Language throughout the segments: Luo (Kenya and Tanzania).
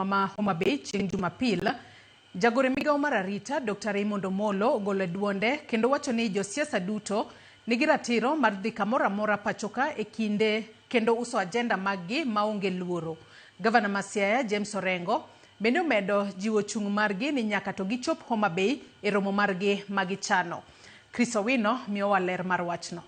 boma ma Homa Bay chieng' Jumapil, jagoro e migawo mar arita Dr. Raymond Omolo ogolo duonde kendo wacho ni josiasa duto nigi ratiro mar dhi kamoro amora pachoka e kinde kendo uso agenda maggi maonge luoro. Gavana ma Siaya James Orengo bende omedo jiwo chung' margi ni nyaka to gichop Homa Bay e romo margi ma gichano. Chris Owino miyowa ler mar wachno.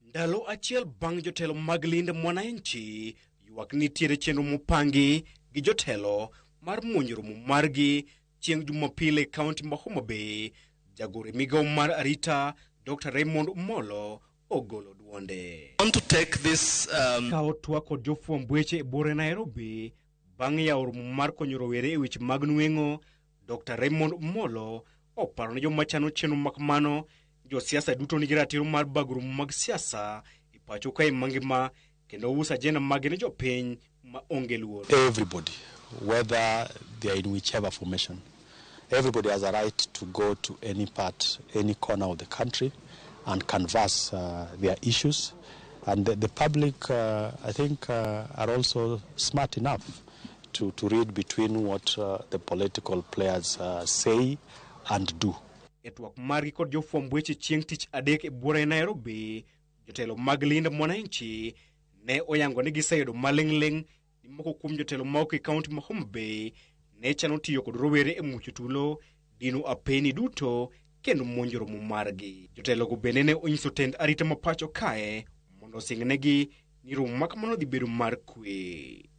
Ndalo achiel bang' jotelo mag Linda Mwananchi ywak nitiere chenro mopangi gi jotelo mar monjo romo margi chieng' Jumapil e kaunti ma Homa Bay, jagoro e migawo mar arita Dr. Raymond Omolo ogolo duonde. Want to take this Ka otwak kod jofwamb weche e buore Nairobi bang' yawo romo mar konyo rowere e weche mag nweng'o, Dr. Raymond Omolo oparo ne joma chano chenro ma kamano josiasa duto nigi ratiro mar bago romo mag siasa e pacho kae mangima kendo uso agenda mage ne jopiny ma onge luoro. Everybody, whether they are in whichever formation, everybody has a right to go to any part, any corner of the country and canvass their issues. And the public, I think, are also smart enough to read between what the political players say and do. E twak margi kod jofwamb weche chieng' tich adek e buore Nairobi, jotelo mag Linda Mwananchi ne oyango ni giseyudo maling'ling' ni moko kuom jotelo moko e kaunti ma Homa Bay ne chano tiyo kod rowere e mucho tulo, dino apeni duto kendo monjo romo margi. Jotelogo bende ne onyiso tend arita ma pacho kae mondo osingnegi ni romo ma kamano dhi bedo mar kwe.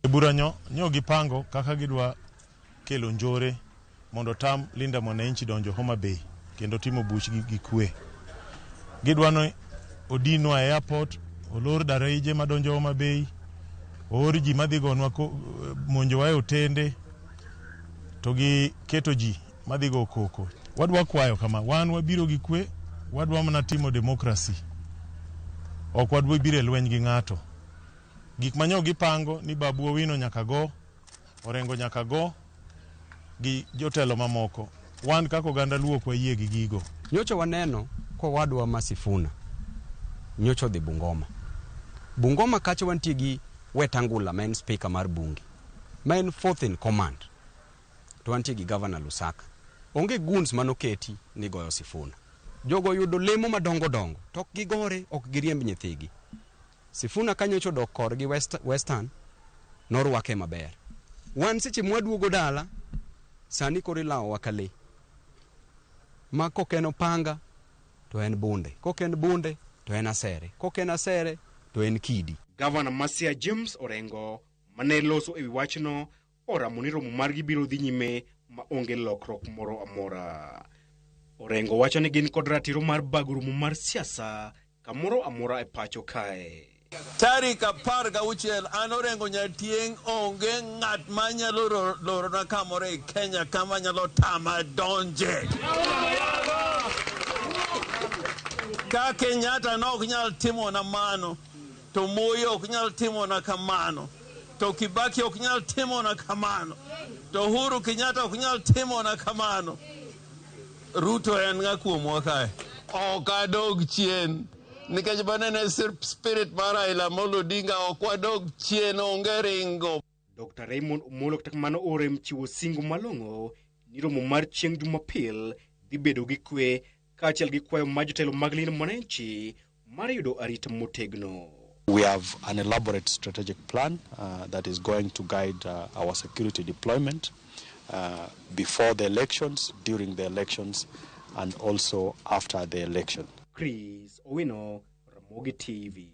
E buranyo nyo gipango kaka gidwa kelo njore mondo tam Linda Mwananchi donjo Homa Bay kendo timo buchgi gi kwe. Gidwa ni odinwa e airport, olor dareje madonjo Homa Bay, oor ji madhi gonwa monjowa e otende to gi keto ji madhi go koko. Wadwa kwayo kama, wan wabiro gi kwe, wadwa mana timo demokrasi. Ok wadwa biro e lweny gi ng'ato. Gik manyo gipango ni Babu Owino nyaka go, Orengo nyaka go, gi jotelo mamoko. Wan kaka oganda Luo ok wayie gi gigo. Nyocha waneno kowadwa ma Sifuna nyocha odhi Bungoma. Bungoma kacha wantie gi Wetangula ma en speaker mar bunge, ma en fourth in command. To wantie gi Governor Lusaka. Onge goons manoketi ni goyo Sifuna. Jogo yudo lemo madongo dongo to ok gigore, ok giriemb nyithigi. Sifuna ka nyocha odok korgi Western, norwake maber. Wan seche mwaduogo dala, sani koro ilawowa ka lee. Ma kok en opanga to en bunde, kok en bunde to en asere, kok en asere to en kidi. Gavana ma Siaya James Orengo mane loso ewi wachno oramo ni romo margi biro dhi nyime ma onge lokruok moro amora. Orengo wacho ni gin kod ratiro mar bago romo mar siasa kamoro amora e pacho kae. Tarik 16 an Orengo Nyatieng' onge ng'at manyalo lorona kamoro e Kenya kama nyalo tama donje. Ka Kenyatta ne ok nyal timona mano, to Moi ok nyal timona kamano, to Kibaki ok nyal timona kamano, to Uhuru Kenyatta ok nyal timona kamano. Ruto en ng'a kuomwa kae? Ok adog chien. Nikech banene spirit mar Raila Amolo Odinga ok wadog chien, onge ringo. Dr. Raymond Omolo kata kamano orem chiwo singo malong'o ni romo mar chieng' Jumapil dhi bedo gi kwe kaachiel gi kwayo mar jotelo mag Linda Mwananchi mar yudo arita motegno. We have an elaborate strategic plan that is going to guide our security deployment before the elections, during the elections, and also after the election. Chris Owino, Ramogi TV.